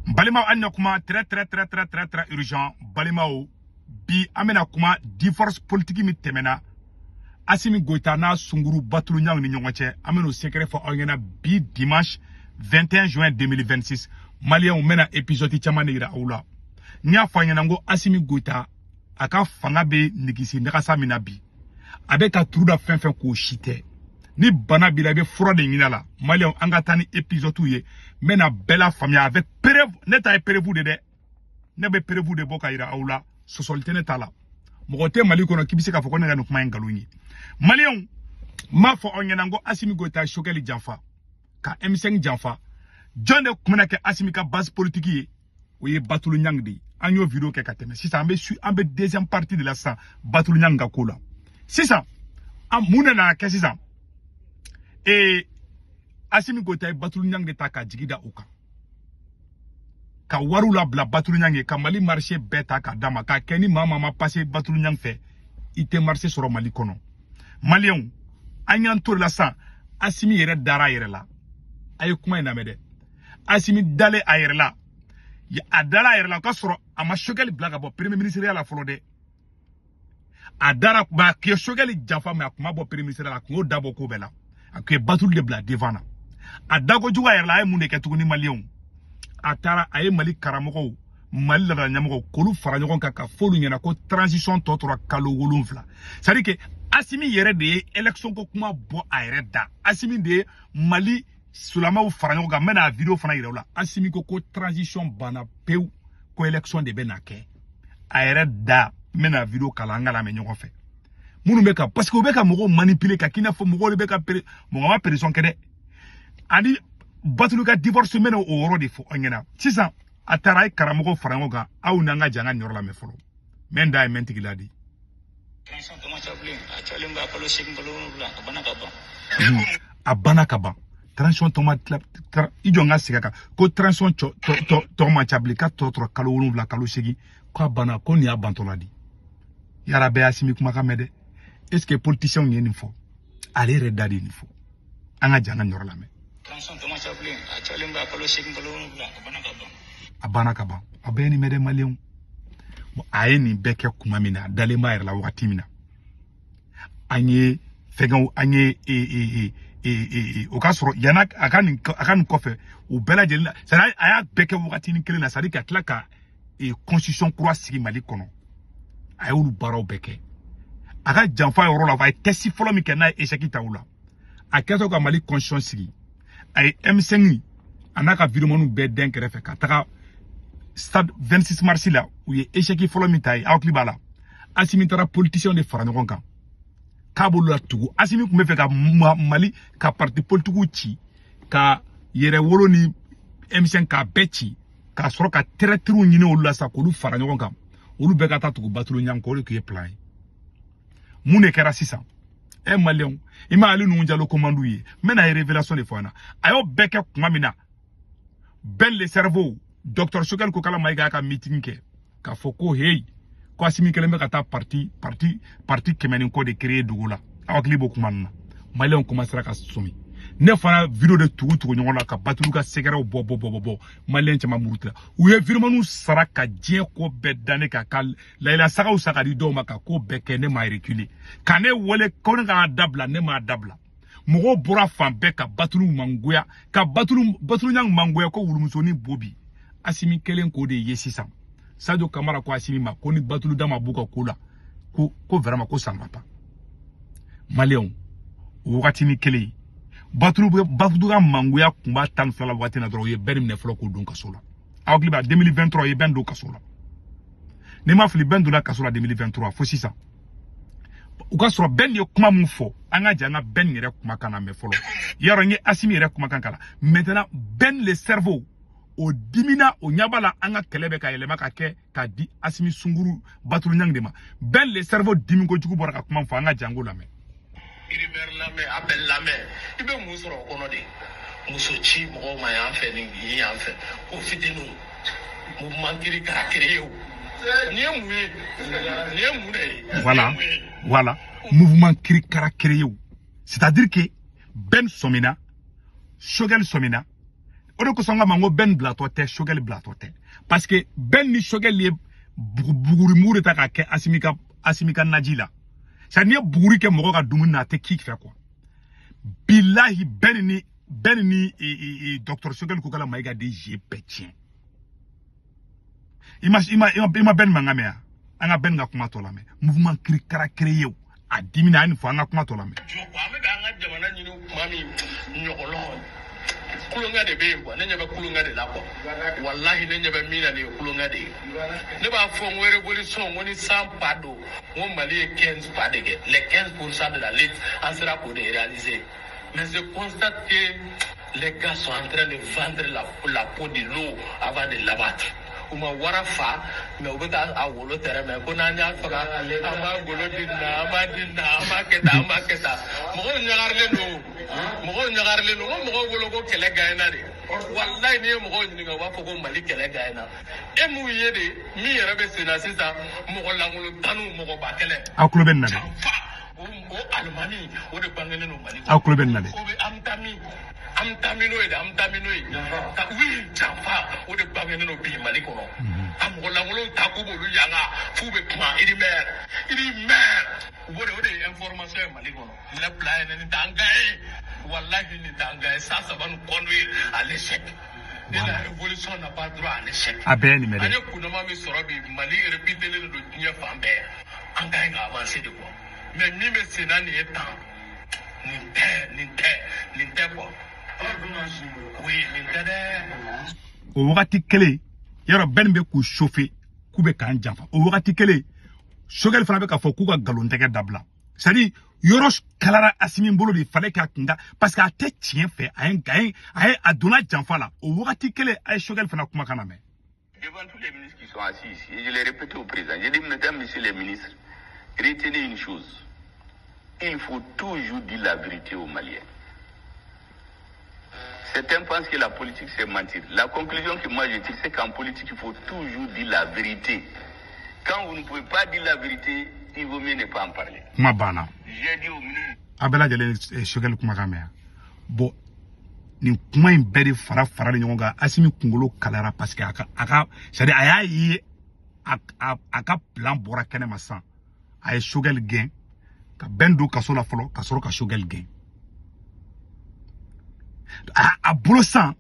Balimaw, an na kuma très très très très très très urgent. Balimaw, bi an bɛna kuma divorce politique min tɛmɛna Assimi Goïta n'a sunguru Batulu Ɲangi ni ɲɔgɔn cɛ. An bɛn'o secret fɔ aw ɲɛna bi, dimanche 21 juin 2026. Maliyɛnw, n bɛna épisode caman de yira aw la. N y'a fɔ a ɲɛna n ko Assimi Goïta, a ka fanga bɛ nigisi nagasa min na bi, a bɛ ka turu da fɛn fɛn k'o si tɛ. Ni bana b'i la, i bɛ fura de ɲini a la. Maliyɛnw, an ka taa ni épisode ye. N bɛna bɛɛ la faamuya avec preuve. Ne ta ye preuve de dɛ, ne bɛ preuve de bɔ ka yira aw la. Sɔsɔli tɛ ne ta la. Mɔgɔ tɛ Mali kɔnɔ k'i bɛ se k'a fɔ ko ne ka nin kuma ye nkalon ye. Maliyɛnw, n m'a fɔ aw ɲɛna n ko Assimi Goïta ye Choguel janfa ka M5 janfa. Jɔn de tun bɛna kɛ Assimi ka base politique ye? O ye Batulu Ɲangi de ye. An y'o vidéo kɛ ka tɛmɛ. Sisan an bɛ su, an bɛ deuxième partie de la sisan, Batulu Ɲangi ka ko la. Sisan an mun de nana kɛ sisan? Assimi Goïta ye Batulu Ɲangi de ta ka jigi da o kan, ka wariw labila Batulu Ɲangi, ka Mali marché bɛɛ ta k'a d'a ma, k'a kɛ ni maa maa ma passer Batulu Ɲangi fɛ, i tɛ marché sɔrɔ Mali kɔnɔ. Maliyɛnw, an y'an to de la sisan. Assimi yɛrɛ dara a yɛrɛ la. A ye kuma in lamɛn dɛ. Assimi dalen a yɛrɛ la, a dara a yɛrɛ la o ka sɔrɔ a ma Choguel bila ka bɔ premier ministre la fɔlɔ dɛ. A dara ba a ye Choguel janfa, mais a kun ma bɔ premier ministre la. A kun y'o dabɔ ko bɛɛ la. A kun ye Batulu de bila devant na. A dakojugu a yɛrɛ la, a ye mun de kɛ tuguni? Maliyɛnw, a taara a ye Mali karamɔgɔw, Mali laada ɲɛmɔgɔw, k'olu fara ɲɔgɔn kan ka f'olu ɲɛna ko transition tɔ tora kalo 7. C'est à dire que Assimi yɛrɛ de ye élection ko kuma bɔ a yɛrɛ da. Assimi de ye Mali silamɛw fara ɲɔgɔn kan. N bɛna a vidéo fana yira u la. Assimi ko ko transition banna pewu, ko élection de bɛ na kɛ a yɛrɛ da. N bɛna vidéo kalan, an ka lamɛn ɲɔgɔn fɛ. Minnu bɛ ka, parce que u bɛ ka mɔgɔw manipuler ka k'i n'a fɔ mɔgɔw de bɛ ka pere, mɔgɔ ma pression kɛ dɛ. Ani Batulu ka divorce, n bɛna o yɔrɔ de fɔ aw ɲɛna sisan. A taara a ye karamɔgɔw fara ɲɔgɔn kan. Aw n'an ka jan ka nin yɔrɔ lamɛn fɔlɔ. N bɛ n da ye, n bɛ n tigi ladi. Transition tɔ man ca bilen, a cayalen bɛ kalo 8, kalo 7, a banna ka ban. A banna ka ban. Transition tɔ ma tila. I jɔ n ka segin a kan ko transition tɔ tɔ tɔ man ca bilen, k'a tɔ tora kalo 7, kalo 8, k'a banna, ko nin y'a bantɔla di. Yara bɛɛ y'Assimi kumakan mɛn dɛ. Est ce que politiciens ye nin fɔ? Ale yɛrɛ da de ye nin fɔ. An ka jan ka nin yɔrɔ lamɛn. Transition tɔ man ca bilen, a cayalen bɛ kalo 8, kalo 7, a banna ka ban. A banna ka ban. A bɛɛ ye nin mɛn dɛ, maliyɛnw. Bon, a ye nin bɛɛ kɛ kuma min na, a dalen b'a yɛrɛ la wagati min na, an ye fɛngɛw, an ye e e e e e o ka sɔrɔ yan'a a ka nin kɔfɛ, o bɛɛ lajɛlen la, c'est à dire a y'a bɛɛ kɛ wagatinin kelen na, c'est à dire ka tila ka constitution kura sigi Mali kɔnɔ. A y'olu baaraw bɛɛ kɛ. A ka janfa yɔrɔ la, a ye test fɔlɔ min kɛ n'a ye échec ta o la, a kɛtɔ ka Mali constitution sigi, a ye M5 a n'a ka vidéomanw bɛɛ dɛn kɛrɛfɛ ka taga stade 26 mars la. U ye échec fɔlɔ min ta ye, aw hakili b'a la, Assimi taara politiciens de fara ɲɔgɔn kan k'a b'olu la tugu. Assimi tun bɛ fɛ ka Mali ka parti politigiw ci, ka yɛrɛwolo ni M5 k'a bɛɛ ci, k'a sɔrɔ ka traîtrew ɲini olu la sa, k'olu fara ɲɔgɔn kan, olu bɛɛ ka taa tugu Batulu Ɲangi kɔ. O de tun ye plan ye. Mun de kɛra sisan? Ɛ, maliyɛnw, i ma ale ninnu jalo commande ye. N bɛna révélation de fɔ an na. A y'o bɛɛ kɛ kuma min na, Ben le cerveau, docteur Choguel Kokalla Maïga y'a ka meeting kɛ k'a fɔ ko hey, ko Assimi kɛlen bɛ ka taa parti 100 ni kɔ de créer dugu la. Aw hakili b'o kuma ninnu na. Maliyɛnw commencera ka sɔmi. Ne fana vidéo de tugu tugu ɲɔgɔn na ka Batulu ka sɛgɛrɛw bɔ bɔ bɔ bɔ bɔ. Maliyɛn caman murutila. U ye vidéomanw sara ka diɲɛ ko bɛɛ da ne kan, ka layila sagaw sa ka di dɔw ma, ka ko bɛɛ kɛ. Ne ma reculer ka ne wele ko ne k'a dabila, ne m'a dabila. Mɔgɔw bɔra fan bɛɛ ka Batulu mangoya, ka Batulu Ɲangi mangoya ko wulumusonin bo bi. Assimi kelen k'o de ye sisan. Sadio Kamara ko Assimi ma ko ni Batulu da ma b'u ka ko la, ko vraiment ko ça ne va pas. Maliyɛnw, o wagatinin kelen, Batulu ka mangoya kun b'a 12 la waati na dɔrɔn, u ye bɛɛ minɛ fɔlɔ k'o don kaso la. Aw hakili b'a 2023, u ye bɛn don kaso la. N'i ma fili, bɛn donna kaso la 2023 fo sisan. U ka sɔrɔ bɛn ye kuma mun fɔ? An ka jɛ an ka bɛn yɛrɛ kumakan na mɛn fɔlɔ. Yarɔ, n ye Assimi yɛrɛ kumakan kala. Maintenant, Ben le cerveau, o dimina, o ɲɛ b'a la an ka kɛlɛ bɛ ka yɛlɛma ka kɛ k'a di Assimi sunkuru Batulu Ɲangi de ma. Ben le cerveau dimi kojugu bɔra ka kuma fɔ. An ka jango lamɛn. Rumeur lamɛn, appel lamɛn, i bɛ mun sɔrɔ o kɔnɔ de? Muso ci mɔgɔw ma yan fɛ, ni yan fɛ, ko fitininw, mouvement kiri k'a créé o. Nin ye mun ye? Nin ye mun de ye? Voilà, voilà, mouvement kiri kara créé o. C'est à dire que Ben sɔmina, Choguel sɔmina. O O de kosɔn n ka ma n ko Ben bilatɔ tɛ, Choguel bilatɔ tɛ, parce que Ben ni Choguel ye bugurimugu de ta k'a kɛ Asimi ka naji la. C'est n'i ye buguri kɛ mɔgɔ ka dumuni na, a tɛ k'i fɛ quoi. Bilahi, Ben ni docteur Choguel Kokalla Maïga de jeu bɛɛ tiɲɛ. I ma Ben mankan mɛn wa? An ka Ben ka kuma tɔ lamɛn. Mouvement kirikara créé o, a dimina, a ye nin fɔ. An ka kuma tɔ lamɛn. Jɔ quoi, an bɛ k'an ka jamana ɲini tuma min, ɲɔgɔlɔn kulonkɛ de bɛ yen quoi. Ne ɲɛ bɛ kulonkɛ de la quoi. Walahi, ne ɲɛ bɛ min na, nin ye kulonkɛ de ye. Ne b'a fɔ n ko révolution, n ko ni 100 pas don, n ko Mali ye 15 pas de kɛ. Les 15% de la lutte, an sera k'o de réaliser. Mais je constate que les gars sont en train de vendre la peau de l'eau avant de l'abattre. U ma wara fa, mais u bɛ ka a wolo tɛrɛ mɛ ko n'an y'a faga, an b'a golo di nin na, an b'a di nin na, an b'a kɛ tan, an b'a kɛ tan. Mɔgɔw ɲagarilen don, mɔgɔw ɲagarilen don. Ko mɔgɔw bolo ko kɛlɛ gagnera de. Walayi, n'i ye mɔgɔw ɲininka, u b'a fɔ ko Mali kɛlɛ gagnera. E m'u ye de, min yɛrɛ bɛ sen na sisan, mɔgɔ lankolon tanu, mɔgɔ ba kɛlɛ. Aw tulo bɛ nin na dɛ. Janfa o alimami o de bangenen don Mali. Aw tulo bɛ nin na dɛ. O bɛ an bɛ taa min, an bɛ taa min n'o ye dɛ, an bɛ taa min n'o ye ka oui, janfa o de bangenen don bi Mali kɔnɔ. A mɔgɔ lankolonw ta k'u b'olu yanga f'u bɛ kuma i maire, i maire, u b'o de, o de ye information ye Mali kɔnɔ. Ne bila ye, nin t'an ka ye. Walahi, nin t'an ka ye. 103 nous conduire à l'échec et la révolution n'a pas droit à l'échec. A bɛɛ ye nin mɛn An dɛ. ye kundama min sɔrɔ bi, Mali réputelen don diɲɛ fan bɛɛ. An ka ɲi ka avancer de quoi. Mais min bɛ sen na nin ye tan, nin tɛ, nin tɛ, nin tɛ quoi. Oui, nin tɛ dɛ. O wagati kelen yɔrɔ, Ben bɛ k'u chauffer k'u bɛ k'an janfa. O wagati kelen, Choguel fana bɛ k'a fɔ k'u ka nkalon tɛgɛ dabila. C'est à dire, yɔrɔ kalara Asimi bolo de fallait k'a kun da, parce que a tɛ tiɲɛ fɛ. A ye a donna janfa la. O wagati kelen, a ye Choguel fana kumakan lamɛn. Devant tous les ministres qui sont assis ici, et je l'ai répété au président, j'ai dit, mesdames, messieurs les ministres, retenez une chose. Il faut toujours dire la vérité aux Maliens. Certains pensent que la politique, c'est mentir. La conclusion que moi je tire, c'est qu'en politique, il faut toujours dire la vérité. Quand vous ne pouvez pas dire la vérité, il vaut mieux ne pas en parler. Kuma banna. J'ai dit au ministre, A bɛɛ lajɛlen ye Choguel kumakan mɛn yan. Bon, nin kuma in bɛɛ de fara farali ɲɔgɔn kan, Asimi kunkolo kalayara, parce que a ka c'est à dire, a y'a ye a ka plan bɔra kɛnɛ ma sisan. A ye Choguel gɛn ka bɛn don kaso la fɔlɔ, ka sɔrɔ ka Choguel gɛn. A bolo san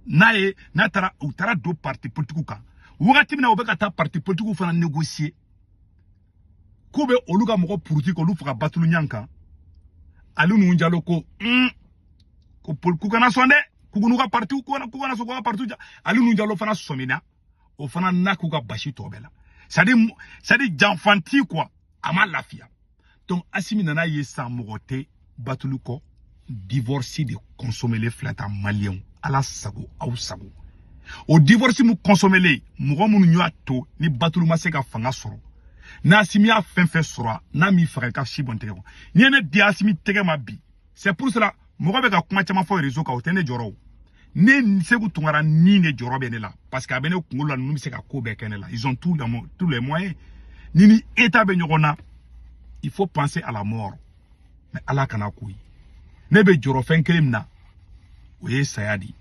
n'a ye, n'a taara, u taara don parti politique kan. Wagati min na u bɛ ka taa parti politique fana négocier k'u bɛ olu ka mɔgɔ puruti k'olu faga Batulu ɲan kan, Ali Nouhoum Diallo ko ko k'u kana sɔn dɛ, k'u n'u ka parti, k'u kana sɔn k'u ka parti ja. Ali Nouhoum Diallo fana sɔmina o fana n'a k'u ka basi tɔ bɛɛ la. C'est à dire janfanti quoi, a ma lafiya. Donc Asimi nana ye san mɔgɔ tɛ Batulu kɔ. Divorce de consommer filɛ ta. Maliyɛnw, Ala sago aw sago. O divorce mun consommer, mɔgɔ minnu y'a to ni Batulu ma se ka fanga sɔrɔ, n'Asimi y'a fɛn fɛn sɔrɔ, n'a m'i faga, i ka si bɔn tɛgɛ kɔnɔ. N'i ye ne di Asimi tɛgɛ ma bi, c'est pour cela mɔgɔ bɛ ka kuma caman fɔ réseau kan, o tɛ ne jɔrɔ. O ne Seku Tunkara ni ne jɔrɔ bɛ ne la, parce que a bɛ ne kunkolo la. Ninnu bɛ se ka ko bɛɛ kɛ ne la. Ils ont tous les moyens. Ni état bɛ ɲɔgɔn na, il faut penser à la mort. Mais Ala kana ko ye. Ne bɛ jɔrɔ fɛn kelen min na, o ye saya de ye.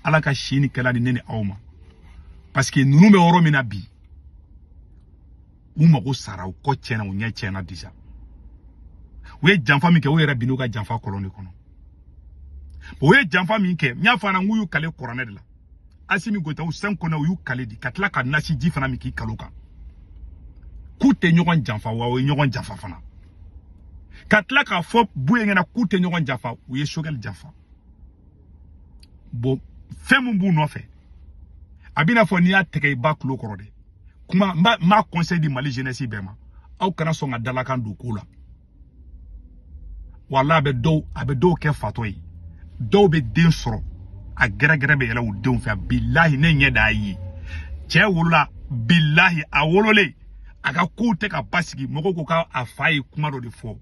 Ala ka si ni kɛla di ne ni aw ma, parce que ninnu bɛ yɔrɔ min na bi, u mago sara, u kɔ tiɲɛna, u ɲɛ tiɲɛna déjà. U ye janfa min kɛ, u yɛrɛ bin'u ka janfa kɔlɔn de kɔnɔ. U ye janfa min kɛ, n y'a fɔ a ɲɛna n k'u y'u kale kuranɛ de la. Asimi Goyita, u sen kɔnɔ, u y'u kale di ka tila ka nasi ji fana min k'i kalo kan k'u tɛ ɲɔgɔn janfa. Wa o ye ɲɔgɔn janfa fana, ka tila k'a fɔ Buye ɲɛna k'u tɛ ɲɔgɔn janfa. U ye Choguel janfa. Bon, fɛn mun b'u nɔfɛ, a bɛna fɔ n'i y'a tɛgɛ i ba tulo kɔrɔ dɛ. Kuma n b'a conseil di Mali jeunesse bɛɛ ma: aw kana sɔn ka dalakan don ko la. Wala a bɛ dɔw kɛ fatɔ ye. Dɔw bɛ den sɔrɔ, a gɛrɛgɛrɛ bɛ yɛlɛ u denw fɛ. Bilahi, ne ɲɛ da ye cɛ wolola. Bilahi, a wololen, a ka kow tɛ ka basigi. Mɔgɔw ko k'a fa ye kuma dɔ de fɔ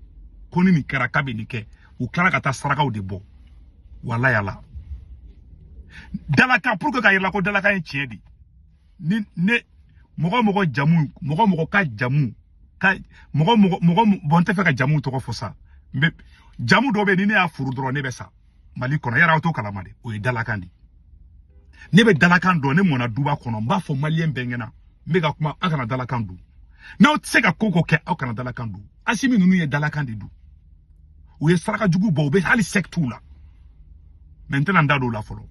ko ni nin kɛra, k'a bɛ nin kɛ. U tilara ka taa sarakaw de bɔ. Walayi, ala dalakan, pour que k'a yira ko dalakan ye tiɲɛ de. Ni ne mɔgɔ mɔgɔ jamu, mɔgɔ mɔgɔ ka jamu ka mɔgɔ mɔgɔ mɔgɔ, bɔn, n tɛ fɛ ka jamu tɔgɔ fɔ sa, mais jamu dɔ bɛ yen, ni ne y'a furu dɔrɔn, ne bɛ sa Mali kɔnɔ. Yɛrɛ aw t'o kalama de, o ye dalakan de. Ne bɛ dalakan dɔn, ne mɔnna duba kɔnɔ, n b'a fɔ maliyɛn bɛɛ ɲɛna, n bɛ ka kuma, aw kana dalakan dun. N'aw tɛ se ka ko ko kɛ, aw kana dalakan dun. Asimi ninnu ye dalakan de dun, u ye saraka jugu bɔ, u bɛ hali sɛki t'u la. Mɛ n tɛna n da don o la fɔlɔ.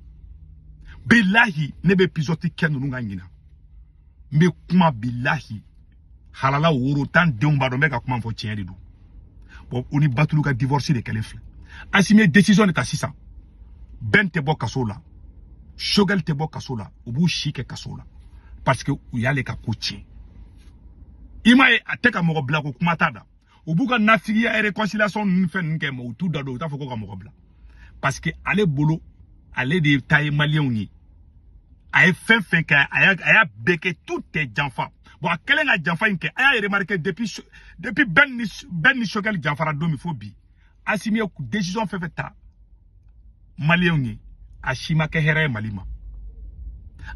Bilahi, ne bɛ épisode kɛ ninnu ka ɲina, n bɛ kuma bilahi halala woro tan denw b'a dɔn n bɛ ka kuma fɔ, tiɲɛ de don. Bon, u ni Batulu ka divorce de kɛlen filɛ. Asimi ye décision de ta sisan, Ben tɛ bɔ kaso la, Choguel tɛ bɔ kaso la, u b'u si kɛ kaso la parce que u y'ale ka ko tiɲɛ. I m'a ye, a tɛ ka mɔgɔ bila ko kuma t'a da. U b'u ka nafigiya réconciliation ninnu fɛn ninnu kɛ, mais u t'u da don, u t'a fɔ ko ka mɔgɔ bila parce que ale bolo, ale de ta ye maliyɛnw ye. A ye fɛn fɛn kɛ, a y'a bɛɛ kɛ, tout est janfa. Bon, a kɛlen ka janfa in kɛ, a y'a remarqué depuis Ben ni Choguel janfara don min fo bi, Asimi ye décision fɛn fɛn ta maliyɛnw ye, a si ma kɛ hɛrɛ ye Mali ma.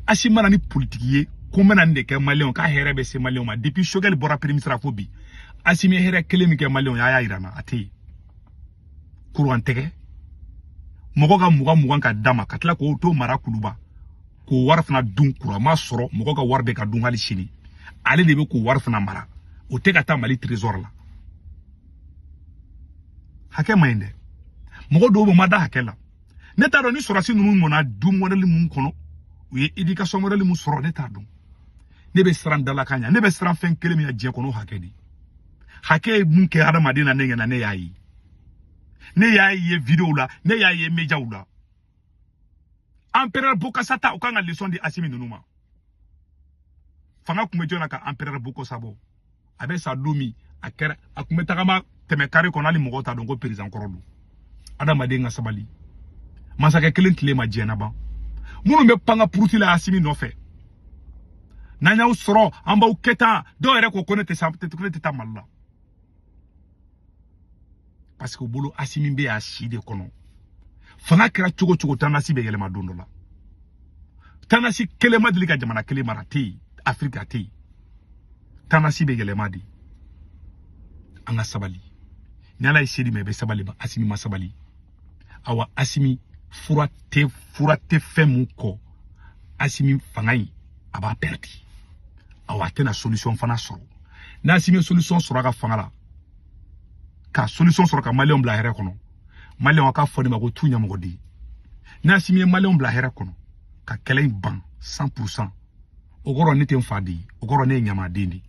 Asimi mana ni politiki ye ko n bɛna nin de kɛ maliyɛnw k'a hɛrɛ bɛ se maliyɛnw ma, depuis Choguel bɔra premier ministre fo bi, Asimi ye hɛrɛ kelen min kɛ maliyɛnw ye, a y'a yira n na, a tɛ yen. Kuran tɛgɛ mɔgɔ ka 20 20 ka d'a ma, ka tila k'o to mara Kuluba k'o wari fana dun, kuran ma sɔrɔ, mɔgɔ ka wari bɛ ka dun hali sini, ale de bɛ k'o wari fana mara, o tɛ ka taa Mali trésor la. Hakɛ ma ɲi dɛ, mɔgɔ dɔw bɛ ma da hakɛ la. Ne t'a dɔn ni sɔrɔdasi ninnu mɔnna du modèle mun kɔnɔ, u ye éducation modèle mun sɔrɔ, ne t'a dɔn. Ne bɛ siran dalakan ɲɛ, ne bɛ siran fɛn kelen min na diɲɛ kɔnɔ, o hakɛ de. Hakɛ ye mun kɛ hadamaden na, ne ɲɛna, ne y'a ye, ne y'a ye vidéo la, ne y'a ye médiaw la. Empereur Bokassa ta, u kan ka leçon di Asimi ninnu ma. Fanga tun bɛ jɔn na ka Empereur Bokassa bɔ? A bɛ sa don min, a kɛra a tun bɛ tagama tɛmɛ kari kɔnɔ, hali mɔgɔw t'a dɔn ko président kɔrɔ don. Adamaden ka sabali, masakɛ kelen tile ma diɲɛ na ban. Minnu bɛ panga puruti la Asimi nɔfɛ, n'an y'aw sɔrɔ, an b'aw kɛ tan. Dɔw yɛrɛ ko ko ne tɛ sa, ko ne tɛ taa Mali la parce que u bolo Asimi bɛ a si de kɔnɔ. Fanga kɛra cogo cogo, tendance bɛ yɛlɛma don dɔ la. Tendance kelen ma deli ka jamana kelen mara, tɛ yen, Afiriki a tɛ yen. Tendance bɛ yɛlɛma de. An ka sabali, ni Ala ye se di ma, i bɛ sabali ma. Asimi ma sabali. Awa, Asimi fura tɛ, fura tɛ fɛn mun kɔ, Asimi fanga in a b'a perdi. Awa, a tɛna solution fana sɔrɔ. N'Asimi ye solution sɔrɔ a ka fanga la, ka solution sɔrɔ ka maliyɛnw bila hɛrɛ kɔnɔ, maliyɛnw k'a fɔ ne ma ko tu ɲɛmɔgɔden. N'Asimi ye maliyɛnw bila hɛrɛ kɔnɔ ka kɛlɛ in ban 100%, o kɔrɔ ne tɛ n fa de ye, o kɔrɔ ne ye ɲamaden de ye.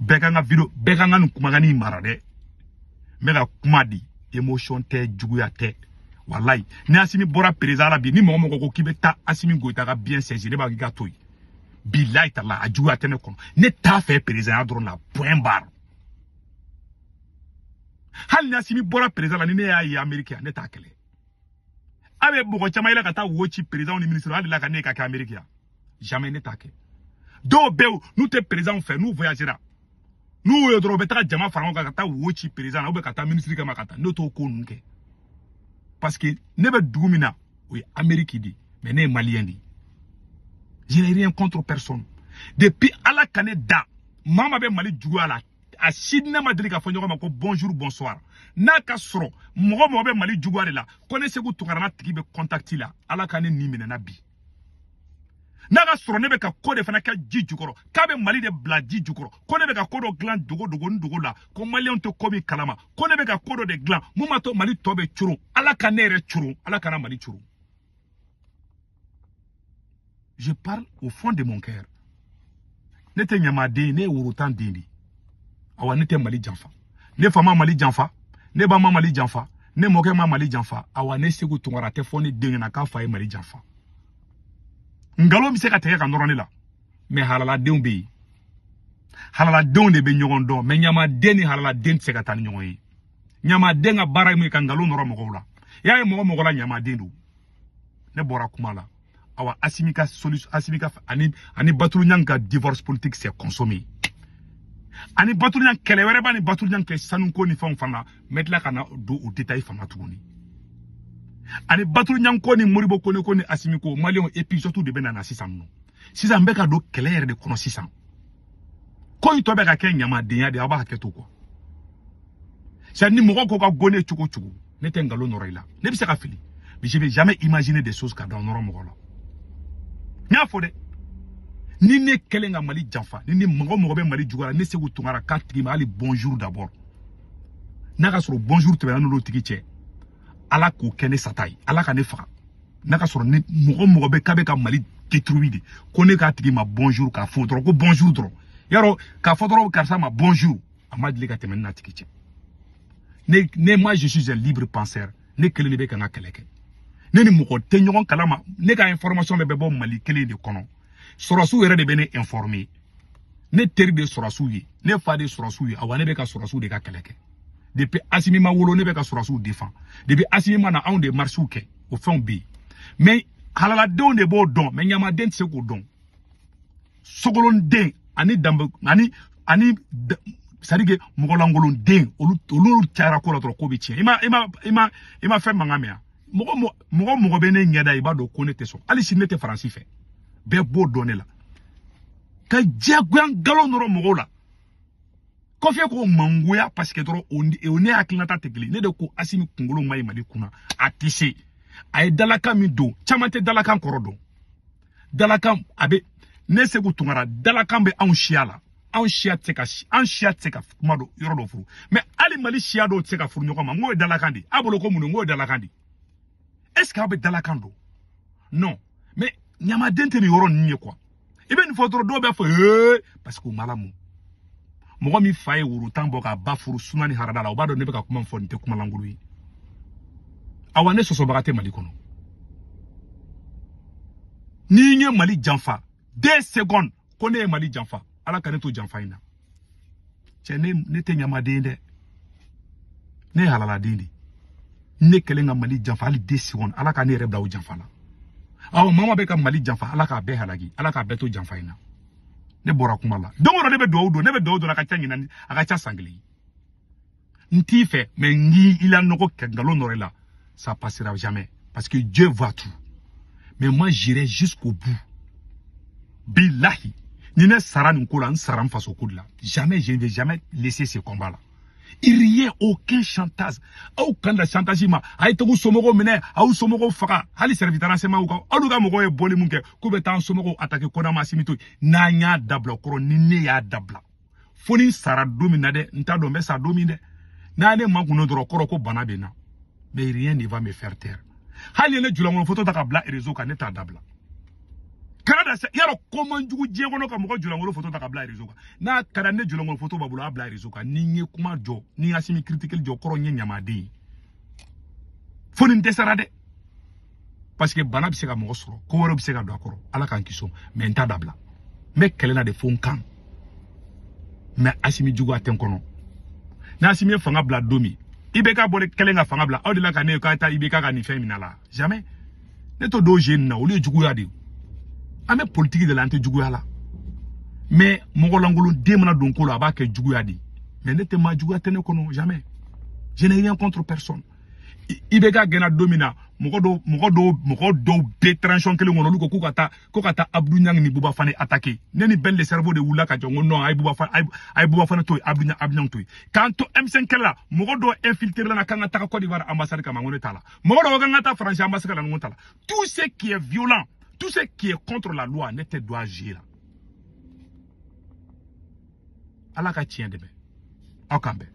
Bɛɛ ka n ka vidéo, bɛɛ ka n ka nin kumakan in mara dɛ. N bɛ ka kuma di, émotion tɛ, juguya tɛ. Walayi, ni Asimi bɔra président la bi, ni mɔgɔ mɔgɔ ko k'i bɛ taa Asimi Goyita ka bien saisir, ne b'a k'i ka to yen. Bilayi tala, a juguya tɛ ne kɔnɔ, ne t'a fɛ président ya dɔrɔn la, point barre. Hali ni Asimi bɔra président la, ni ne y'a ye Amérique yan, ne t'a kɛlɛ. A bɛ mɔgɔ caman yɛlɛ ka taa wo ci président ni ministre, hali la ka ne ka kɛ Amérique yan, jamais ne t'a kɛ. Dɔw bɛ yen, n'u tɛ président fɛ, n'u voyagera, n'u ye dɔrɔn, u bɛ taga jama fara ɲɔgɔn kan ka taa wo ci président na ou bien ka taa ministre kama ka taa. Ne t'o ko ninnu kɛ parce que ne bɛ dugu min na, o ye Amérique de, mais ne ye maliyɛn de ye. Je n'ai rien contre personne. Depuis Ala ka ne da, maa ma bɛ Mali juguya la, a si ne ma deli k'a fɔ ɲɔgɔn ma ko bonjour, bonsoir. N'a ka sɔrɔ mɔgɔ mɔgɔ bɛ Mali juguya de la, ko ne Segu Tunkara n'a tigi bɛ contact la, Ala ka ne nin minɛ na bi. N'a ka sɔrɔ ne bɛ ka ko de fana kɛ ji jukɔrɔ, k'a bɛ Mali de bila ji jukɔrɔ, ko ne bɛ ka ko dɔ dilan dogo dogo ni dogo la, ko maliyɛnw tɛ ko min kalama, ko ne bɛ ka ko dɔ de dilan mun b'a to Mali tɔ bɛ coron, Ala ka ne yɛrɛ coron, Ala kana Mali coron. Je parle au fond de mon cœur. Ne tɛ ɲamaden ye, ne ye worotan den de ye. Awa, ne tɛ Mali janfa, ne fa ma Mali janfa, ne ba ma Mali janfa, ne mɔkɛ ma Mali janfa. Awa, ne Segu Tunkara tɛ fɔ ne den ɲɛna k'a fa ye Mali janfa. Nkalon bɛ se ka tigɛ ka nɔrɔ ne la, mɛ halaladenw bɛ yen, halaladenw de bɛ ɲɔgɔn dɔn. Mɛ ɲamaden ni halaladen tɛ se ka taa ni ɲɔgɔn ye. Ɲamaden ka baara ye mun ye? Ka nkalon nɔrɔ mɔgɔw la. I y'a ye mɔgɔ mɔgɔ la, ɲamaden don. Ne bɔra kuma la. Awa, Asimi ka solution, Asimi ka ani Batulu Ɲangi ka divorce politique, c'est consommé. Ani Batulu Ɲangi, kɛlɛ wɛrɛ b'a ni Batulu Ɲangi kɛ sanuko ni fɛnw fana, n bɛ tila ka na don o détail fana tuguni. Ani Batulu Ɲangi ko ni Moribo Kone ko ni Asimi ko, maliyɛnw, épisode de bɛ na sisan nɔ. Sisan n bɛ ka don kɛlɛ yɛrɛ de kɔnɔ sisan. Ko in tɔ bɛ ka kɛ ɲamadenya de ye, aw b'a hakɛ to quoi. C'est ni mɔgɔ ko ka go ne cogo cogo, ne tɛ nkalon nɔrɔ i la, ne bɛ se ka fili, mais je vais jamais imaginer des choses ka da nɔrɔ mɔgɔ la. N y'a fɔ dɛ, ni ne kɛlen ka Mali janfa, ni mɔgɔ mɔgɔ bɛ Mali juguya la, ne Sekou Tounkara k'a tigi ma hali bonjour d'abord. N'a ka sɔrɔ bonjour tɛmɛna n'olu tigi cɛ, Ala k'o kɛ ne sata ye, Ala ka ne faga. N'a ka sɔrɔ ni mɔgɔ mɔgɔ bɛ k'a bɛ ka Mali détruire de, ko ne k'a tigi ma bonjour k'a fɔ dɔrɔn ko bonjour dɔrɔn, yarɔ k'a fɔ dɔrɔn karisa ma bonjour, a ma deli ka tɛmɛ ne n'a tigi cɛ. Ne moi je suis un libre penseur, ne kelen de bɛ ka n ka kɛlɛ kɛ, ne ni mɔgɔ tɛ ɲɔgɔn kalama, ne ka information bɛɛ bɛ bɔ Mali kelen de kɔnɔ. Sɔrɔsiw yɛrɛ de bɛ ne informer, ne teri de sɔrɔsiw ye, ne fa de sɔrɔsiw ye, awa ne bɛ ka sɔrɔsiw de ka kɛlɛ kɛ. Depuis Assimi ma wolo, ne bɛ ka sɔrɔsiw défend. Depuis Assimi ma na, anw de marsiw kɛ, o fɛnw bɛ yen. Mais halaladenw de b'o dɔn, mais ɲamaden tɛ se k'o dɔn. Sogolonden ani danbe ani c'est à dire que mɔgɔlankolonden olu cayara ko la dɔrɔn ko bɛ tiɲɛ. I ma fɛn mankan mɛn yan. Mɔgɔ mɔgɔ bɛ ne ɲɛda, i b'a dɔn ko ne tɛ sɔn. Hali sini ne tɛ Faransi fɛ, bɛɛ b'o dɔn ne la. Ka diyagoya nkalon nɔrɔ mɔgɔw la. Kɔfɛ k'o mangoya parce que dɔrɔn o ne hakilinata tɛ kelen. Ne de ko Assimi kunkolo ma ɲi Mali kunna, a tɛ se. A ye dalakan min don, caman tɛ dalakan kɔrɔ dɔn. Dalakan a bɛ ne Sekou Tounkara, dalakan bɛ anw siya la. Anw siya tɛ se ka an siya tɛ se ka kuma dɔ yɔrɔ dɔ furu, mais hali Mali siya dɔw tɛ se ka furu ɲɔgɔn ma. N k'o ye dalakan de ye. A bolo ko mun don, n k'o ye dalakan de ye. Est ce que aw bɛ dalakan dɔn? Non, mais ɲamaden tɛ nin yɔrɔ ninnu ye quoi. I bɛ nin fɔ dɔrɔn dɔw b'a fɔ ee parce que u ma lamɔ. Mɔgɔ min fa ye woro tan bɔ k'a ba furu suna ni harada la, o b'a dɔn ne bɛ ka kuma min fɔ, nin tɛ kuma lankolon ye. Awa ne sɔsɔbaga tɛ Mali kɔnɔ. N'i ye Mali janfa 2 secondes, ko ne ye Mali janfa, Ala ka ne to janfa in na. Cɛ, ne tɛ ɲamaden dɛ, ne ye halaladen de. Ne kɛlen ka Mali janfa hali 2 secondes, Ala ka ne yɛrɛ bila o janfa la. Awɔ, mama bɛ ka Mali janfa, Ala k'a bɛɛ halaki, Ala k'a bɛɛ to janfa in na. Ne bɔra kuma la don o don, ne bɛ dugawu don, ne bɛ dugawu don, a ka ca ɲinan, a ka ca san kelen. N t'i fɛ, mais n y'i la nɔgɔ kɛ nkalon nɔrɔ i la, ça passera jamais parce que Dieu voit tout. Mais moi j'irai jusqu'au bout. Bilahi, ni ne sara nin ko la, n sara n faso ko de la. Jamais, je ne vais jamais laisser ce combat là. Rien, aucun chantage. Aw kan da chantage ma, a ye tagu somɔgɔw minɛ, aw somɔgɔw faga, hali service de renseignement ka aw ka mɔgɔw ye bɔli mun kɛ k'u bɛ taa an somɔgɔw attaquer ko n'an ma Assimi to yen. N'an y'a dabila o kɔrɔ, ni ne y'a dabila fo ni n sara don min na dɛ, n t'a dɔn n bɛ sa don min dɛ. N'a ne ma kun dɔrɔn, kɔrɔ ko bana bɛ n na. Mais rien ne va me faire taire. Hali ni ne julankolo photo ta ka bila réseau kan, ne t'a dabila. Kana da yarɔ ko man jugu diɲɛ kɔnɔ ka mɔgɔ julankolo photo ta ka bila réseau kan. N'a ka di ne julankolo photo b'a bolo, a bila réseau kan. Ni n ye kuma jɔ, ni n Assimi critique jɔ, kɔrɔ n ye ɲamaden ye. Fo ni n dɛsɛra dɛ, parce que bana bɛ se ka mɔgɔ sɔrɔ, ko wɛrɛ bɛ se ka don a kɔrɔ, Ala k'an kisi o ma. Mais n t'a dabila, n bɛ kɛlɛ la de fo n kan. Mais Assimi juguya tɛ n kɔnɔ. Ni Assimi ye fanga bila don min, IBK bɔlen kɛlen ka fanga bila, aw de la ka ne ye k'a taa IBK ka nin fɛn minɛ la, jamais. Ne t'o dɔw jeu nin na, olu ye juguya de ye. An bɛ politique de la, an tɛ juguya la. Mais mɔgɔ lankolon den mana don ko la, a b'a kɛ juguya de ye. Mais ne tɛ maa juguya tɛ ne kɔnɔ, jamais. Je n'ai rien contre personne. IBK gɛnna don min na, mɔgɔ dɔw bɛ transition kelen kɔnɔ, olu ko k'u ka taa ko ka taa Abdou Niang ni Bouba Fane attaquer. Ne ni Ben le cerveau de wulila ka jɔ, n ko non, a ye Bouba Fane, a ye Bouba Fane to yen, Abdou Niang, Abdou Niang to yen. K'an to M5 kɛlɛ la, mɔgɔ dɔw infiltré la k'an ka taga Côte d'Ivoire ambassade kama, n ko ne t'a la. Mɔgɔ dɔw ko k'an ka taa France ambassade la, n ko t'a la. Tout ce qui est violent, tout ce qui est contre la loi, ne tɛ don a jeu la. Ala ka tiɲɛ dɛmɛ, aw k'an bɛn.